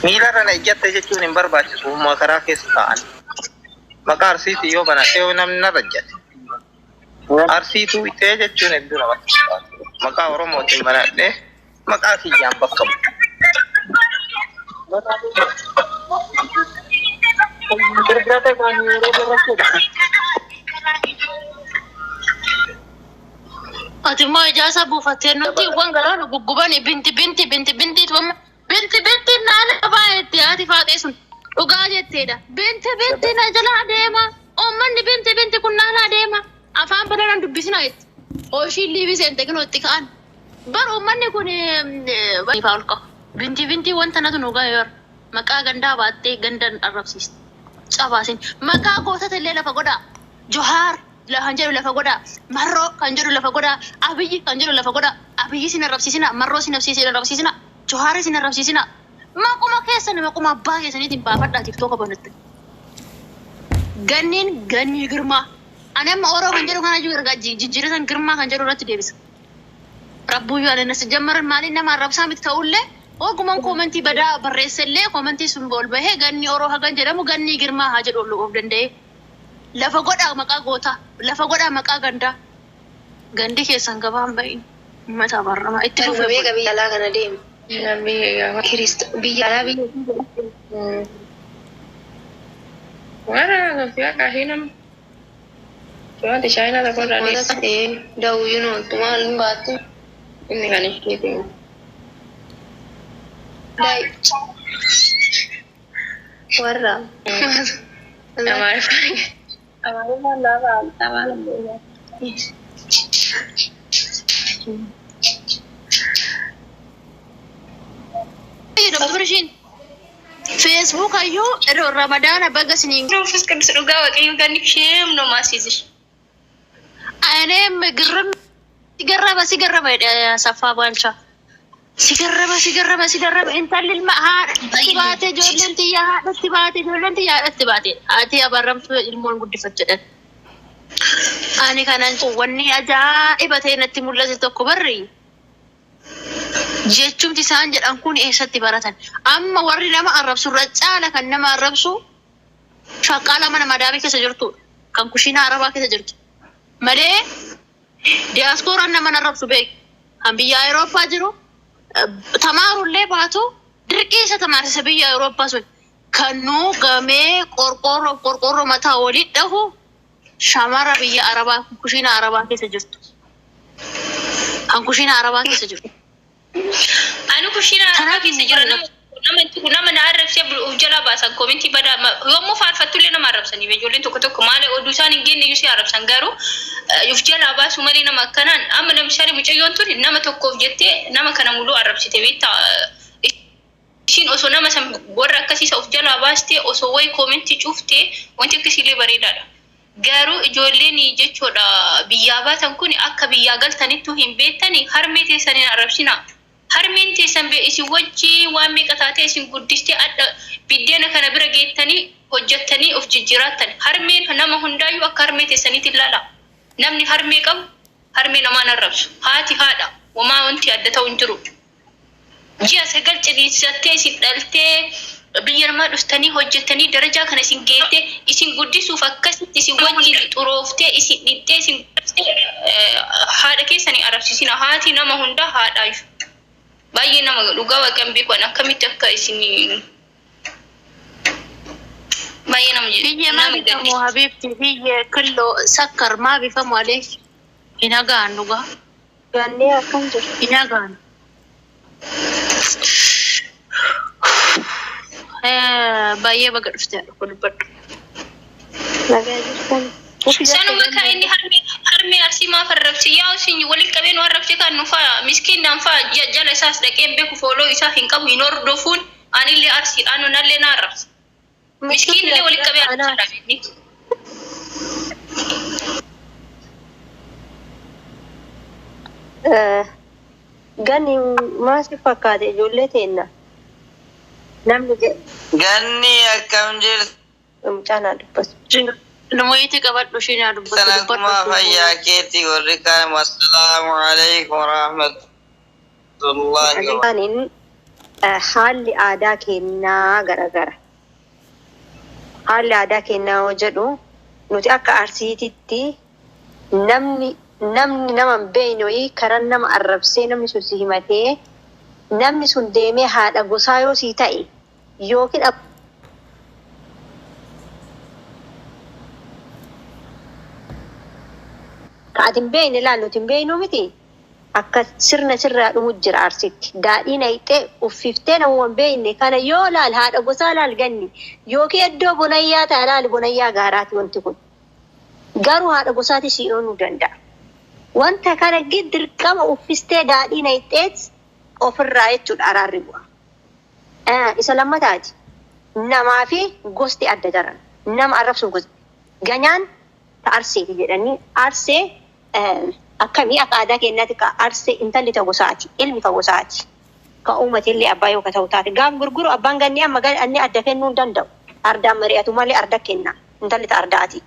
Miilarra na ijjatte jechuun hin barbaachisu hummaa karaa keessa taa'an. Maqaa Arsiitiin yoo banadhe yoo namni narra ijjate. Arsiituu itee jechuun hedduu namatti ulfaata. Maqaa Oromootiin banadhe maqaa kiyyaan bakka bu'u. Ati immoo ijaasa buufattee nutti waan garaa nu guggubani binti binti binti binti binti binti naana baay'eetti haati faaxee sun dhugaa jetteedha. Binti binti na jalaa deema. Uummanni binti binti kun naalaa deema. Afaan badaran dubbisina jetti. Ooshiin liibii seente kinoo itti ka'an. Bar uummanni kun ifaa ol qabu. Binti binti wanta natu nu gahe bar. Maqaa gandaa baattee gandan arrabsiiste. Cabaasin. Maqaa gootota illee lafa godhaa. Johaar kan jedhu lafa godhaa. Marroo kan jedhu lafa godhaa. Abiyyi kan jedhu lafa godhaa. Abiyyi sin arrabsiisina. Marroo sin arrabsiisina. Johaar sin arrabsiisina. Maquma keessan maquma abbaa keessaniitiin baafadhaa TikToka banatte. Ganniin gannii girmaa. Ani amma Oroo kan jedhu kana jiru ergaa jijjiiratan girmaa kan jedhu irratti deebisa. Rabbuyyuu ani nas jammaran maaliin nama arrabsaa miti ta'ullee ogumaan koomentii badaa barreessellee koomentii sun ol bahee ganni Oroo hagan jedhamu gannii girmaa haa jedhu ol of danda'ee. Lafa godhaa maqaa gootaa. Lafa godhaa maqaa gandaa. Gandi keessan gabaan bahin. Uummata abaaramaa itti Kan fufee beeka biyya alaa kana deema. Namni Kirist biyya alaa biyya Warra Sofiyaa kaashii nama. Wanti Chaayinaa tokko irraa Wanta deema. ta'ee dawwiin ooltu maal hin baattu. Inni kan isheeti. Daa'i. Warra. Amaariffaan Amaariffaan lafa afaan Fayyadamtu bira ishiin. Facebook ayyuu yeroo Ramadaana baga isiniin መንፈስ ቅዱስ dhugaa waaqayyo ganni sheem ነው ማስይዝሽ እኔም ግርም ሲገረመ ሲገረመ ሰፋ ባልቻ ሲገረመ ሲገረመ ሲገረመ intalli ilma haadhatti baate ijoolleen tiyya haadhatti baate ijoolleen tiyya haadhatti baate haati abaramtu ilmoon guddifatu jedhan. Ani kanan wanni ajaa'iba ta'e natti mul'ate tokko barri jechumti isaan jedhan kun eessatti baratan amma warri nama arrabsu irra caala kan nama arrabsu shaqaala mana madaamii keessa jirtu kan kushiinaa arabaa keessa jirtu malee diyaaspooraan nama arrabsu beek kan biyya Awurooppaa jiru tamaarullee baatu dirqii isa tamaarsisa biyya Awurooppaa sun kan nuu gamee qorqoorroo qorqoorroo mataa walii dhahu shamara biyya arabaa kushiinaa arabaa keessa jirtu kan kushiinaa arabaa keessa jirtu. Ani kushiina Kanaaf keessa jira nama nama nama na arrabsee of jalaa baasan koomentii badaa yommuu faarfattullee nama arrabsanii ijoolleen tokko tokko maal oduu isaan hin geenye iyyuu si arrabsan garuu of jalaa baasu malee nama akkanaan amma namichaale mucayyoon tun nama tokkoof jettee nama kana muluu arrabsite beektaa ishiin osoo nama san warra akkasiisa of jalaa baastee osoo wayi koomentii cuuftee wanti akkasiillee bareedaadha. Garuu ijoolleen jechuudha biyyaa baatan kun akka biyyaa galtanittuu hin beektani harmee teessaniin arrabsinaa. Harmeen teessan isin wajji waan meeqa taatee isin guddistee adda biddeena kana bira geettanii hojjettanii of jijjiiraattan. Harmeen nama hundaayyuu akka harmee teessaniitti ilaala. Namni harmee qabu harmee namaan arrabsu. Haati haadha. Wamaa wanti adda ta'u hin jiru. Ji'a sagal ciniinsattee isin dhaltee biyya namaa dhuftanii hojjettanii darajaa kana isin geettee isin guddisuuf akkasitti isin wajjin xurooftee isin dhiqxee isin guddistee haadha keessanii arrabsiisina. Haati nama hundaa haadhaayu. Baay'ee nama dhugaa waaqan beeku ani akkamitti akka isin baay'ee nama Biyya maa nama bifamu gaddisiisa. habiibti biyya killoo sakkar maa bifamu alee hin hagaan dhugaa Ganni akkam jiru. hin hagaan. Baay'ee baga dhuftee dhufu dubbadhu. Nagaa jirtan. Sanuma kan inni harmee harmee arsii maaf arrabse yaa isin waliin qabee nu arrabse kan nu faa miskiinaan faa jala isaas dhaqee beeku fooloo isaa hin qabu hin hordofuun anillee arsiidhaan nallee na arrabse. Miskiinillee waliin qabee arrabsa inni. Ganni maal si fakkaate ijoollee teenna. Namni jedhu Ganni akkam jirtu mucaan haa dubbatu. Lumuyitti qabadhu ishiin haa dubbatu akkuma dubbadhu. fayyaa keetti warri kaan assalaamu alaikum warahmatullahi Aniin Haalli aadaa keenyaa garagara. Haalli aadaa keenyaa yoo jedhu nuti akka Arsiititti namni namni nama hin beekne wayii karaa nama arrabsee namni sun si himatee namni sun deemee haadha gosaa yoo sii ta'e yookiin ka ati hin beekne laal nuti hin beeknuu miti akka sirna sirraa dhumu jira Arsitti. Daadhii naqxee uffiftee namuma hin beekne kana yoo laal haadha gosaa laal ganni yookiin iddoo bonayyaa ta'a laal bonayyaa gaaraati wanti kun. Garuu haadha gosaati si ooluu danda'a. Wanta kana dirqama uffistee daadhii naqxeet ofirraa jechuudha araarri bu'a. Isa lammataati. Namaa fi gosti adda daran. Nama arrabsuuf gosti. Ganyaan ta Arseeti jedhanii Arsee akkamii akka aadaa keenyaatti ka Arsee intalli ta gosaati. Ilmi ka gosaati. Ka uummati abbaa yoo ka ta'u taate. Gaaf gurguru abbaan ganni amma ganni adda kennuu hin danda'u. Ardaan mari'atu malee arda kenna. Intalli ta ardaati.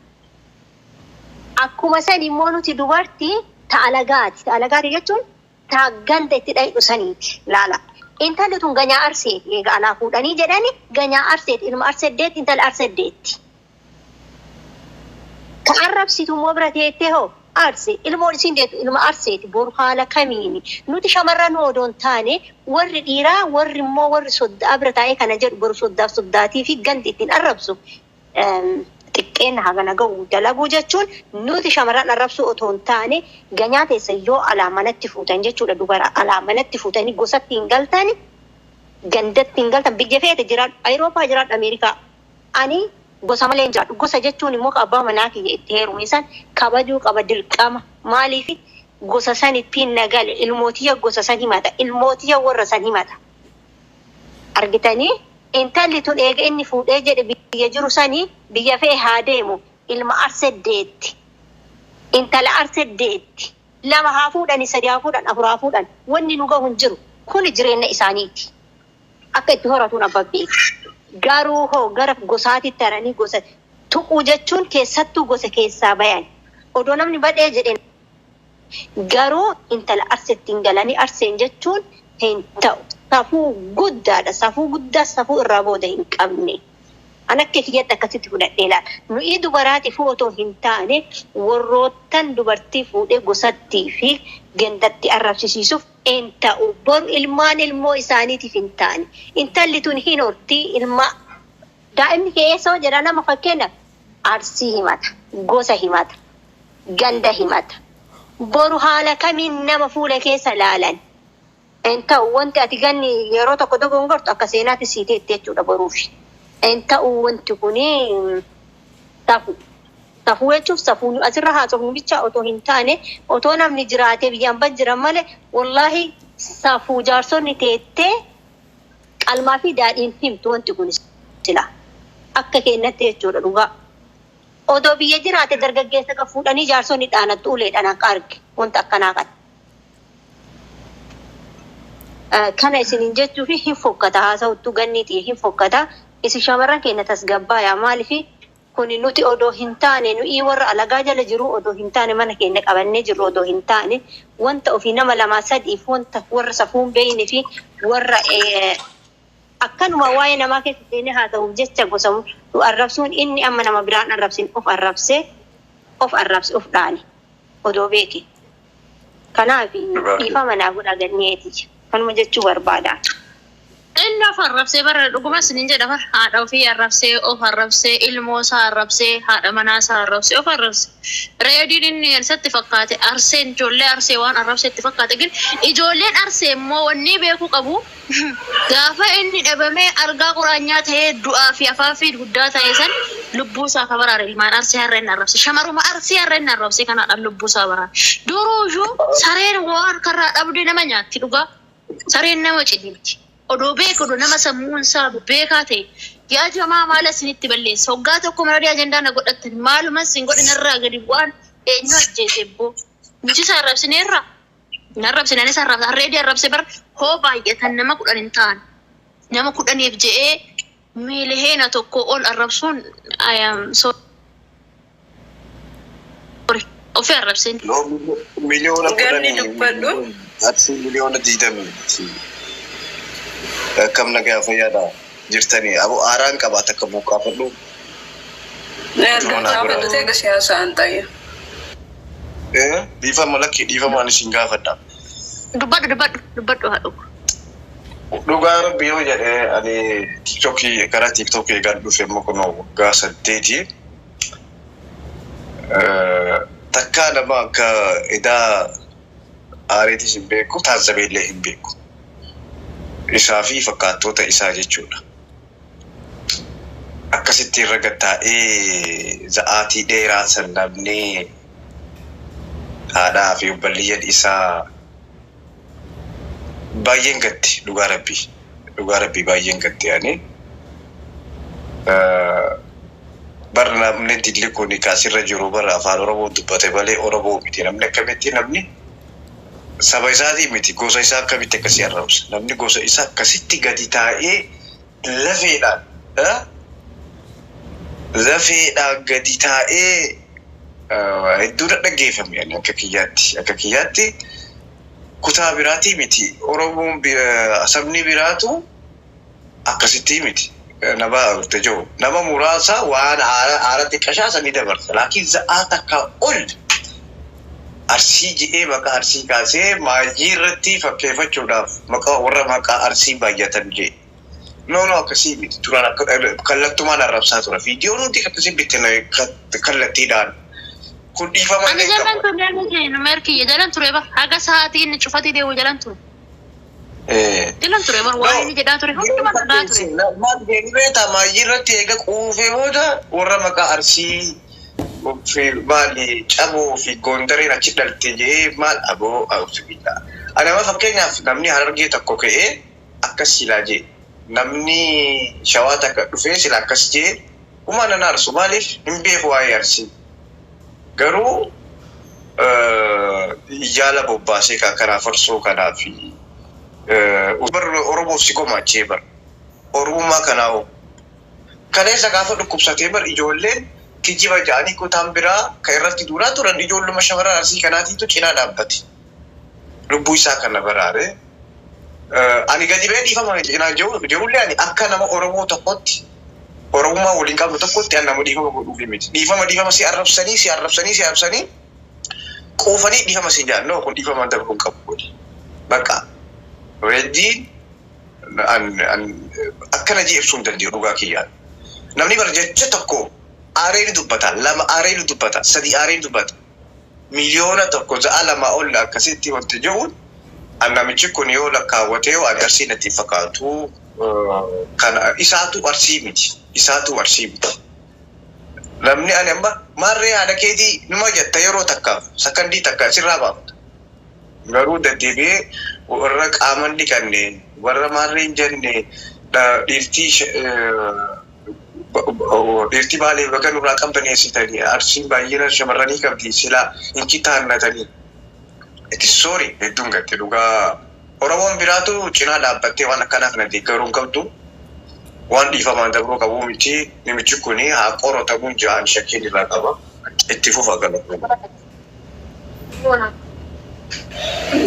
Akkuma san immoo nuti dubartii ta alagaati. Ta alagaati jechuun ta ganda itti dhayidhu saniiti. Laala. Intalli tun ganyaa Arseeti. Egaa alaa fuudhanii jedhani ganyaa Arseeti. Ilma Arseddeetti intala Arseddeetti. Ka arrabsitu immoo bira teettee hoo Arse ilmoon isiin deettu ilma Arseeti boru haala kamiini nuti shamarran odoo hin taane warri dhiiraa warri immoo warri soddaa bira taa'ee kana jedhu boru soddaaf soddaatii fi gandi ittiin arrabsu xiqqeen hagana ga'u dalaguu jechuun nuti shamarran arrabsuu otoo hin taane ganyaa teessa yoo alaa manatti fuutan jechuudha dubara alaa manatti fuutanii gosatti hin galtani gandatti hin galtan biyya feete jiraadhu Awurooppaa jiraadhu Ameerikaa ani gosa malee hin jiraadhu. Gosa jechuun immoo abbaa manaa kiyya itti heerume san kabajuu qaba dirqama. Maaliif gosa san ittiin nagale ilmootiyya gosa san himata ilmootiyya warra san himata. Argitanii intalli tun eega inni fuudhee jedhe biyya jiru sanii biyya fe'e haa deemu ilma Arseddeetti. Intala Arseddeetti. Lama haa fuudhani sadi haa fuudhan afur haa fuudhan wanni nu gahu hin jiru. Kuni jireenya isaaniiti. Akka itti horatuun abbaan beeka. Garuu hoo gara gosaatitti taranii gosa tuquu jechuun keessattuu gosa keessaa bayan. Odoo namni badhee jedheen garuu intala Arseetti hin galanii Arseen jechuun hin ta'u. Safuu guddaadha. Safuu guddaa safuu irraa booda hin qabne. An akka kiyyatti akkasitti fudhadhee ilaala. Nuyi dubaraatiif otoo hin taane warroottan dubartii fuudhee gosattii fi gandatti arrabsisiisuuf hin ta'u. Boru ilmaan ilmoo isaaniitiif hin taane. Intalli tun hin hortii ilma daa'imni kee eessa jedha nama fakkeenyaaf Arsii himata, gosa himata, ganda himata. Boru haala kamiin nama fuula keessa laalan. Hin ta'u wanti ati ganni yeroo tokko dogongortu akka seenaatti sii teetti jechuudha boruuf. Hin ta'u wanti kuni safuu. Safuu jechuun safuu asirra haasofnu bicha otoo hin taane otoo namni jiraatee biyyaan bad jiran malee wallaahi safuu jaarsonni teettee qalmaa fi daadhiin himtu wanti kun sila. Akka keenyatti jechuudha dhugaa. Odoo biyya jiraate dargaggeessa kan fuudhanii jaarsonni dhaanattu uleedhaan akka arge wanta akkanaa kana. Kana isiniin jechuuf hin fokkata haasa'uttu ganniiti hin fokkata. Isin shamarran keenya tasgabbaayaa maaliif kuni nuti odoo hin taane nuyi warra alagaa jala jiru odoo hin taane mana keenya qabannee jirru odoo hin taane wanta ofii nama lamaa sadiif wanta warra safuu hin beekne fi warra akkanuma waa'ee namaa keessa seenee haasa'uuf jecha gosa nu arrabsuun inni amma nama biraan arrabsin of arrabsee of arrabse of dhaane odoo beeke. Kanaaf dhiifama naa godhaa ganneeti. Kanuma jechuu barbaada. Inni of arrabsee bara dhugumas niin jedha bara haadha ofii arrabsee of arrabsee ilmoo isaa arrabsee haadha manaa isaa arrabsee of arrabse. Reediin inni eessatti fakkaate Arseen ijoollee Arsee waan arrabsee itti fakkaate gin ijoolleen Arsee immoo wanni beekuu qabu gaafa inni dhabamee argaa quraanyaa ta'ee du'aa fi afaaffii guddaa ta'e san lubbuu isaa ka baraare ilmaan Arsee har'a inni arrabse shamaruma Arsee har'a inni arrabse kanaadhaan lubbuu isaa baraare. Duruuyyuu sareen waa harkarraa dhabdee nama nyaatti dhugaa sareen nama ciniinti. Odoo beeku odoo nama sammuun isaa beekaa ta'e yaa jamaa maal isinitti balleessa waggaa tokko malee ajandaa na godhattan maaluma isin godhin irraa gadi bu'aan eenyu ajjeese boo nuti isa arrabsineerra hin arrabsine anis arrabsa harreedii arrabse bar hoo baay'atan nama 10 hin ta'an nama 10f je'ee miiliheena tokko ol arrabsuun I am sorry ofii arrabseen. Miliyoona Ganni kudhanii dubbadhu. Arsii miliyoona digdamii. Akkam nagaa fayyaadha jirtanii abo aaraan qabaata akka buqqaafadhu. Erga gaafadhu ta'e siyaasaan ta'e. Dhiifama lakki dhiifamaan isin gaafadha. Dubbadhu dubbadhu dubbadhu haadhu. Dhugaa rabbi yoo jedhe ani tiktokii gara tiktokii eegaan dhufe immoo kun waggaa 8. Takkaa nama akka edaa aareetis hin beeku taazzabeellee hin beeku. Isaa fi fakkaattoota isaa jechuudha. Akkasitti irra gattaa'ee za'aatii dheeraa san namni haadhaa fi obboliyyan isaa baay'een gatti dhugaa rabbii. Dhugaa rabbii baay'een gatti ani. Bar namni dilli kun kaasirra jiru bara afaan Oromoo dubbate malee Oromoo miti. Namni akkamitti namni saba isaatii miti gosa isaa akkamitti akkasii arrabsa. Namni gosa isaa akkasitti gadi taa'ee lafeedhaan lafeedhaan gadi taa'ee hedduu dhaggeeffame ani akka kiyyaatti. Akka kiyyaatti kutaa biraatii miti. Oromoon sabni biraatu akkasitti miti. Nama agarte jiru. Nama muraasa waan aara xiqqashaa sanii dabarsa. Laakiin za'aa takka ol Arsii je'ee maqaa Arsii kaasee maajii irratti fakkeeffachuudhaaf maqaa warra maqaa Arsii baay'atan je'e. No no akkasii miti. Duraan akka kallattumaan arrabsaa ture. Viidiyoon hundi akkasii bittina kallattiidhaan. Kun dhiifama Ani illee jalan qabu. ture ani merkiyya jalan ture bar haga sa'aatii inni cufatee deemu jalan ture. Jalan ture bar waan inni jedhaa ture hunduma dhagaa ture. Maal jedhu beektaa maayii irratti eega quufee booda warra maqaa Arsii fi maali caboo fi Gondareen achi dhalte jedhee maal aboo auzubillah. Ani amma fakkeenyaaf namni Harargee tokko ka'ee akkas silaa jee namni Shawaa takka dhufee sila akkas jee humaa nan aarsu maaliif hin beeku waa'ee Arsii. Garuu yaala bobbaasee kanaa farsoo kanaa fi bar Oromoof si gumaachee bar Oromummaa kanaa hoo. Kaleessa gaafa dhukkubsatee bar ijoolleen kijiba ja'anii kutaan biraa kan irratti duulaa turan ijoolluma shamarran Arsii kanaatiitu cinaa dhaabbate. Lubbuu isaa kana baraare. Ani gadi ba'ee dhiifama cinaa jirullee ani akka nama Oromoo tokkotti Oromummaa waliin qabnu tokkotti ani nama dhiifama godhuufi miti. Dhiifama dhiifama si arrabsanii si arrabsanii si arrabsanii quufanii dhiifama si jaan no kun dhiifama dabruu hin qabu godhi. Bakka reediin akkana jee ibsuu hin danda'u dhugaa kiyyaan. Namni bara jecha tokko aaree ni dubbata, lama aaree ni dubbata, sadi aaree ni dubbata. 1,000,000 za'a lama ol akkasitti wanti jiruun namichi kun yoo lakkaawwatee yoo ani Arsii natti hin fakkaatu kana isaatu Arsii miti. Isaatu Arsii miti. Namni ani amma maarree haadha keetii numa jetta yeroo takkaaf sakandii takka sirraa baafta. Garuu deddeebi'ee warra qaama hin dhiqanne warra maarree hin jenne dhiirtii dhiirtii baalee baga nurraa qabbaneessitanii Arsiin baay'ina shamarranii qabdi silaa hin kitaannatanii. It is sorry hedduun gatte dhugaa Oromoon biraatu cinaa dhaabbattee waan akkanaa kana deeggaruu hin qabdu. Waan dhiifamaan dabruu qabuu miti. Namichi kun haa qoratamuun ja'an shakkiin irraa qaba. Itti fufa galatooma.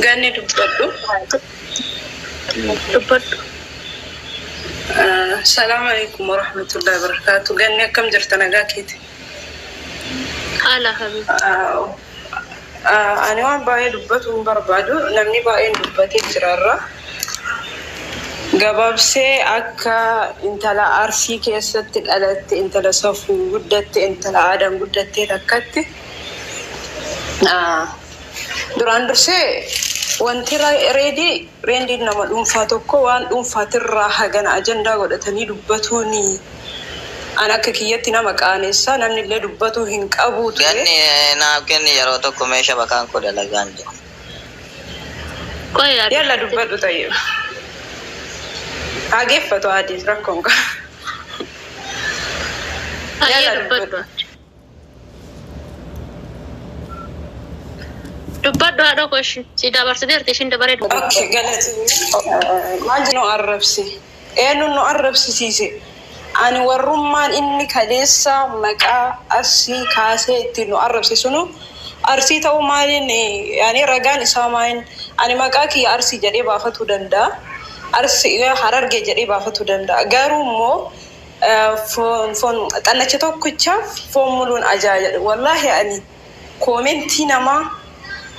Ganni dubbadhu. Dubbadhu. Salaamu alaikum warahmatullahi wabarakatuh. Ganni akkam jirta nagaa keeti? Haala habibi. Ani waan baay'ee dubbatu hin barbaadu. Namni baay'een dubbatee jira irra. Gabaabsee akka intala Arsii keessatti dhalatte, intala safuun guddatte, intala aadaan guddattee takkatti duraan dursee wanti reedii reendiin nama dhuunfaa tokko waan dhuunfaatirraa hagana ajandaa godhatanii dubbatuun an akka kiyyatti nama qaanessaa namni illee dubbatuu hin qabu ture. Ganni naaf kenni yeroo tokko meeshaa bakaan koo dalagaan jiru. Qoy yaadu. Yalla dubbadhu tayyib. Hageeffatu adiis rakkoon qaba. Hayyee Yalla dubbadhu. dubbadhu. Dubbadhu haadha koo ishii. Si dabarsiteerti ishiin dabaree dubbadhu. Okay, galatoomii. Maal nu arrabse? Eenyuun nu arrabsisiise? Ani warrummaan inni kaleessa maqaa Arsii kaasee ittiin nu arrabse sunu Arsii ta'uu maaliin yaani ragaan isaa maaliin ani maqaa kiyya Arsii jedhee baafatuu danda'a. Arsii Harargee jedhee baafatuu danda'a. Garuu immoo foon foon xannacha tokkichaaf foon muluun ajaa'a jedhe. Wallaahi ani koomentii namaa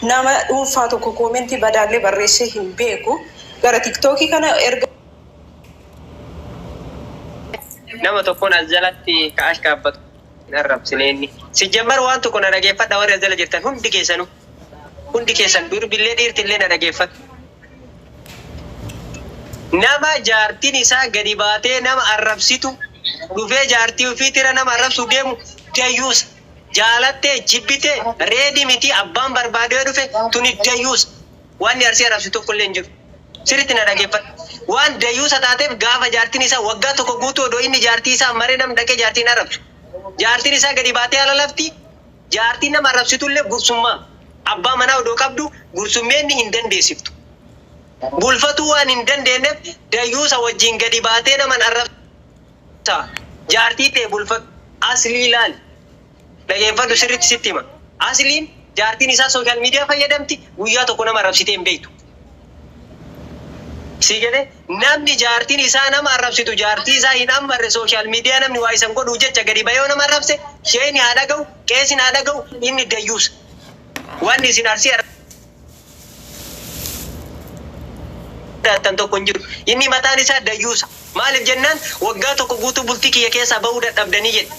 nama dhuunfaa tokko koomentii badaallee barreessee hin beeku. Gara tiktookii kana erga Nama tokkoon as jalatti ka ashkaabbatu hin arrabsine inni. Sijjammar waan tokko na dhageeffadha warri as jala jirtan hundi keessanuu. Hundi keessan durbillee dhiirtillee na dhageeffadhu. Nama jaartiin isaa gadi baatee nama arrabsitu dhufee jaartii ofiitira nama arrabsuu deemu dayyuusa. Jaalattee jibbitee reedi miti abbaan barbaadee dhufe tuni dayyuusa. Wanni Arsii arrabsu tokko illee hin jiru. Sirriitti na dhageeffadhu. Waan dayyuusa taateef gaafa jaartiin isaa waggaa tokko guutuu odoo inni jaartii isaa maree namni dhaqee jaartii hin arrabsu. Jaartiin isaa gadi baatee ala lafti. Jaartiin nama arrabsitullee gursummaa. Abbaa manaa odoo qabdu gursummeenni hin dandeessiftu. Bulfatuu waan hin dandeenyeef dayyuusa wajjin gadi baatee naman arrabsa. Jaartii tee bulfadhu. Aslii ilaali. Dhageeffadhu sirriitti sitti hima. Asliin jaartiin isaa social media fayyadamti guyyaa tokko nama arrabsitee hin beektu. Sii galee? Namni jaartiin isaa nama arrabsitu jaartii isaa hin ammarre social media namni waa isan godhuu jecha gadi bahee yoo nama arrabse sheeyni haa dhaga'u qeesin haa dhaga'u inni dayyuusa. Wanni isin Arsii argattan tokko hin jiru. Inni mataan isaa dayyuusa. Maaliif jennaan waggaa tokko guutuu bultii kiyya keessaa bahuu dadhabdanii jedhe.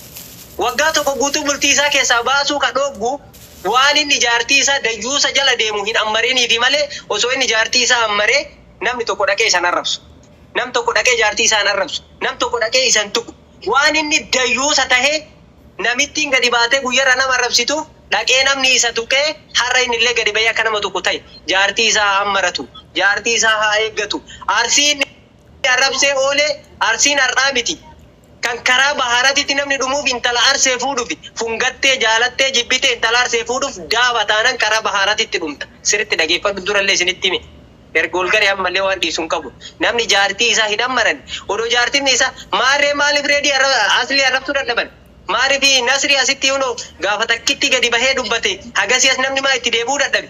Waggaa tokko guutuu bultii isaa keessaa baasuu ka dhooggu waan inni jaartii isaa dayyuusa jala deemu hin ammariniifi malee osoo inni jaartii isaa ammaree namni tokko dhaqee isa hin arrabsu. Nam tokko dhaqee jaartii isaa hin arrabsu. Nam tokko dhaqee isa hin tuqu. Waan inni dayyuusa tahee namittiin gadi baatee guyyarraa nama arrabsituuf dhaqee namni isa tuqee har'a innillee gadi bahee akka nama tuqu tahe. Jaartii isaa haa ammaratu. Jaartii isaa haa eeggatu. Arsii inni arrabsee oole Arsiin har'aa miti. Kan karaa bahaaratitti namni dhumuuf intala Arsee fuudhufi. Fungattee, jaalattee, jibbitee intala Arsee fuudhuuf daaba taanan karaa bahaaratitti dhumta. Sirritti dhageeffadhu durallee isinitti hime. Erga ol gale ammallee waan dhiisu hin qabu. Namni jaartii isaa hin ammaranne odoo jaartinni isaa maarree maaliif reedii Aslii arrabsuu dadhaban? Maarifi Nasri asitti hunoo gaafa takkitti gadi bahee dubbate hagasii as namni maa itti deebi'uu dadhabe?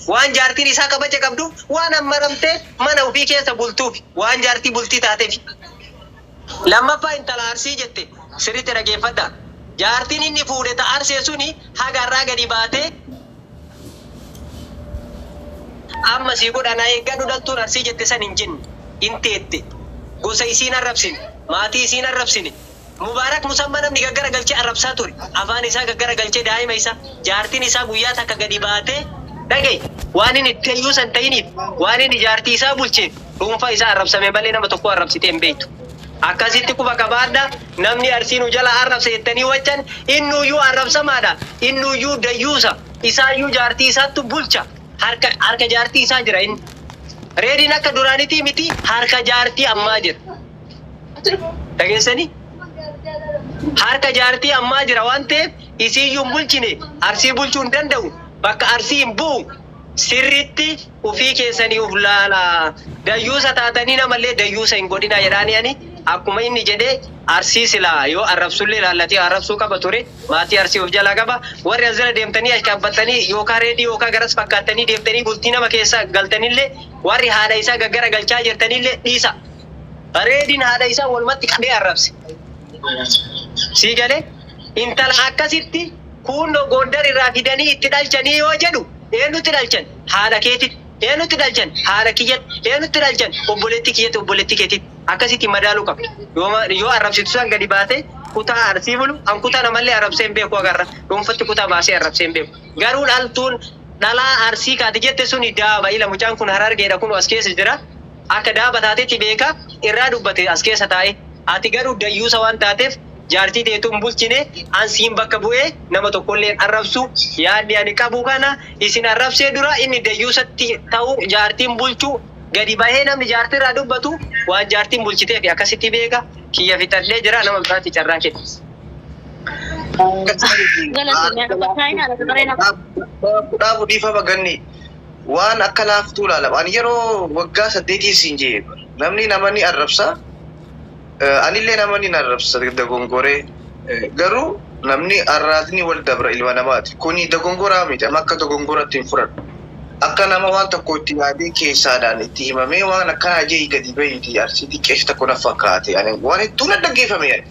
Waan jaartiin isaa kabaja qabduuf waan ammaramtee mana ofii keessa bultuufi waan jaartii bultii taatefi. Lammaffaa intala Arsii jette sirriitti dhageeffadhaa. Jaartiin inni fuudhe ta Arsee suni haga har'aa gadi baatee amma sii godha na eeggadhu dhaltuun Arsii jette san hin jenne. Hin teette. Gosa isii hin arrabsine. Maatii isii hin arrabsine. Mubarak Musamma namni gaggara galchee arrabsaa ture. Afaan isaa gaggara galchee daa'ima isaa, jaartiin isaa guyyaa takka gadi baatee dhaga'i waan inni dayyuusa hin ta'iniif, waan inni jaartii isaa bulcheef dhuunfaa isaa arrabsame malee nama tokkoo arrabsitee hin beektu. Akkasitti quba qabaadha namni Arsii nu jalaa arrabse jettanii waccan innuuyyuu arrabsamaadha innuuyyuu dayyuusa isaayyuu jaartii isaattu bulcha harka harka jaartii isaa jira inni. Reediin akka duraanitii miti harka jaartii ammaa jira. Dhageessanii? Harka jaartii ammaa jira waan ta'eef isiiyyuu hin bulchine Arsii bulchuu hin danda'u. Bakka Arsii hin bu'u. Sirriitti ufii keessanii uf laalaa. Dayyuusa taatanii namallee dayyuusa hin godhinaa jedhaanii ani akkuma inni jedhee Arsii silaa yoo arrabsullee laallatee arrabsuu qaba ture. Maatii Arsii of jalaa qaba. Warri as jala deemtanii ashkaabbattanii yookaan reedii yookaan garas fakkaattanii deemtanii bultii nama keessa galtanillee warri haadha isaa gaggara galchaa jirtanillee dhiisa. Reedin haadha isaa walumatti qabee arrabse. Sii galee? Intala akkasitti kuunno Gondar irraa fidanii itti dhalchanii yoo jedhu eenyutti dhalchan? Haadha keetitti. Eenyutti dhalchan? Haadha kiyyatti. Eenyutti dhalchan? Obboleettii kiyyatti, obboleettii keetitti. Akkasitti madaaluu qabda. Yoo yoo arrabsitu san gadi baatee kutaa Arsii bulu an kutaa namallee arrabsee hin beeku agarra. Dhuunfatti kutaa baasee arrabsee hin beeku. Garuu dhaltuun dhalaa Arsii kaati jette suni daaba ila mucaan kun Harargeedha kunoo as keessa jira. Akka daaba taatetti beeka irraa dubbate as keessa taa'e. Ati garuu dayyuusa waan taateef jaartii teetuu hin bulchine an siin bakka bu'ee nama tokkollee hin arrabsu yaadni ani qabu kana isin arrabsee dura inni dayyuusatti ta'uu jaartiin bulchuu gadi bahee namni jaartirraa dubbatu waan jaartiin bulchiteefi akkasitti beeka kiyya fixadhee jira nama biraatti carraa kenna. Galatoomi akka Chaayinaa lafa baree nama. Dhaabu dhiifama ganni. Waan akka laaftuu ilaalama. Ani yeroo waggaa saddeetii siin jee namni nama ni arrabsa. Anillee nama ni arrabsa dogongoree. Garuu namni arraatni wal dabra ilma namaati. Kuni dogongoraa miti. Amma akka dogongoratti hin fudhadhu. Akka nama waan tokko itti yaadee keessaadhaan itti himamee waan akkanaa jee gadi bahiiti Arsii xiqqeessi tokko na fakkaate. Ani waan hedduu na dhaggeeffame yaani.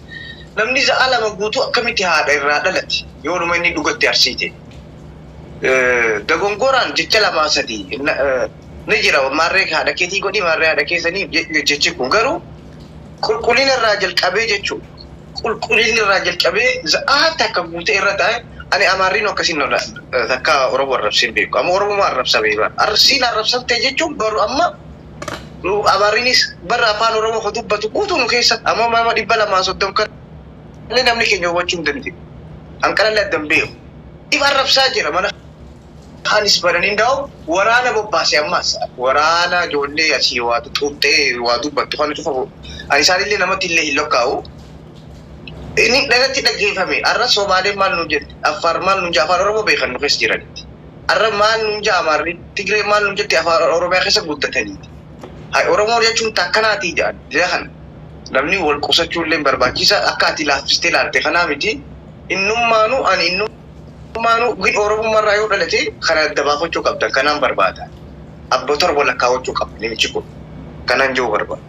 Namni za'a 2 guutuu akkamitti haadha irraa dhalate yoonuma inni dhugatti Arsii ta'e. Dogongoraan jecha lamaa sadii ni jira maarree haadha keetii godhi maarree haadha keessanii jechi kun garuu qulqullina irraa jalqabee jechuudha. Qulqullinni irraa jalqabee za'aa takka guutee irra taa'e ani Amaarriin akkasiin takka Oromoo arrabsee hin beeku. Amma Oromoo arrabsamee bara. Arsiin arrabsamte jechuun baru amma Amaarriinis bara afaan Oromoo kan dubbatu guutuu nu keessa amma nama 230 kan illee namni keenya hubachuu hin danda'u. Hanqalallee adda hin beeku. If arrabsaa jira mana kaanis bananii ndaa'u waraana bobbaase ammas waraana ijoollee asii waa xuuxxee waa dubbattu kana cufa ani isaanillee namatti illee hin lakkaa'u. Inni dhagatti dhaggeeffame har'a Somaaleen maal nuun jette, Affaar maal nuun jette, afaan Oromoo beekan nu keessa jiranitti. Har'a maal nuun jaa Amaarri, Tigree maal nuun jette afaan Oromiyaa keessa guddataniiti. Hay Oromoo jechuun takkanaatii jedhan jira kana. Namni wal qusachuu illee barbaachisa akka ati laaffistee ilaalte kanaa miti. Innummaanuu ani innummaanuu gin Oromummaarraa yoo dhalate kana adda baafachuu qabdan kanaan barbaada. Abba torba lakkaawwachuu qaba namichi kun. Kanaan jiru barbaada.